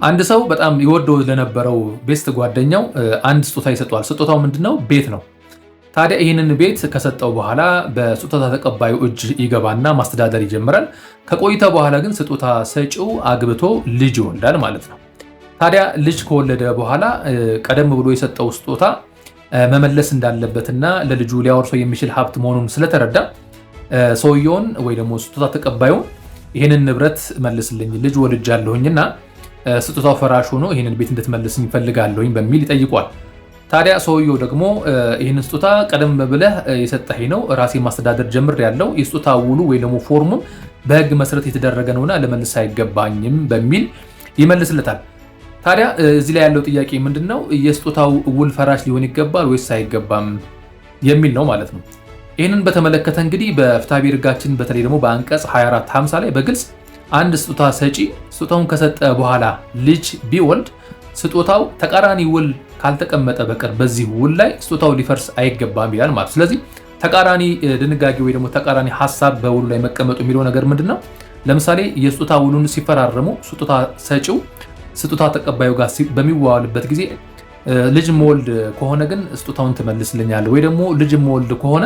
አንድ ሰው በጣም ይወደው ለነበረው best ጓደኛው አንድ ስጦታ ይሰጠዋል። ስጦታው ምንድነው? ቤት ነው። ታዲያ ይህንን ቤት ከሰጠው በኋላ በስጦታ ተቀባዩ እጅ ይገባና ማስተዳደር ይጀምራል። ከቆይታ በኋላ ግን ስጦታ ሰጪው አግብቶ ልጅ ይወልዳል ማለት ነው። ታዲያ ልጅ ከወለደ በኋላ ቀደም ብሎ የሰጠው ስጦታ መመለስ እንዳለበትና ለልጁ ሊያወርሰው የሚችል ሀብት መሆኑን ስለተረዳ ሰውየውን ወይ ደግሞ ስጦታ ተቀባዩን ይህንን ንብረት መልስልኝ፣ ልጅ ወልጃለሁኝና ስጦታው ፈራሽ ሆኖ ይህንን ቤት እንድትመልስኝ እፈልጋለሁኝ በሚል ይጠይቋል። ታዲያ ሰውየው ደግሞ ይህንን ስጦታ ቀደም ብለህ የሰጠኸኝ ነው፣ ራሴ ማስተዳደር ጀምሬያለሁ፣ የስጦታ ውሉ ወይ ደግሞ ፎርሙም በህግ መሰረት የተደረገ ነውና ልመልስ አይገባኝም በሚል ይመልስለታል። ታዲያ እዚህ ላይ ያለው ጥያቄ ምንድን ነው? የስጦታው ውል ፈራሽ ሊሆን ይገባል ወይስ አይገባም የሚል ነው ማለት ነው። ይህንን በተመለከተ እንግዲህ በፍትሐብሔር ሕጋችን በተለይ ደግሞ በአንቀጽ 2450 ላይ በግልጽ አንድ ስጦታ ሰጪ ስጦታውን ከሰጠ በኋላ ልጅ ቢወልድ ስጦታው ተቃራኒ ውል ካልተቀመጠ በቀር በዚህ ውል ላይ ስጦታው ሊፈርስ አይገባም ይላል ማለት። ስለዚህ ተቃራኒ ድንጋጌ ወይ ደግሞ ተቃራኒ ሀሳብ በውሉ ላይ መቀመጡ የሚለው ነገር ምንድን ነው? ለምሳሌ የስጦታ ውሉን ሲፈራረሙ ስጦታ ሰጪው ስጦታ ተቀባዩ ጋር በሚዋዋልበት ጊዜ ልጅ መወልድ ከሆነ ግን ስጦታውን ትመልስልኛለህ ወይ ደግሞ ልጅ መወልድ ከሆነ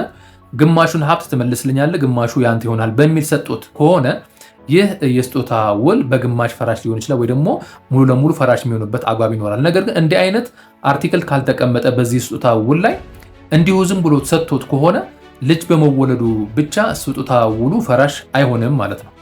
ግማሹን ሀብት ትመልስልኛለህ፣ ግማሹ ያንተ ይሆናል በሚል ሰጡት ከሆነ ይህ የስጦታ ውል በግማሽ ፈራሽ ሊሆን ይችላል ወይ ደግሞ ሙሉ ለሙሉ ፈራሽ የሚሆንበት አግባብ ይኖራል። ነገር ግን እንዲህ አይነት article ካልተቀመጠ በዚህ ስጦታ ውል ላይ እንዲሁ ዝም ብሎ ሰጥቶት ከሆነ ልጅ በመወለዱ ብቻ ስጦታ ውሉ ፈራሽ አይሆንም ማለት ነው።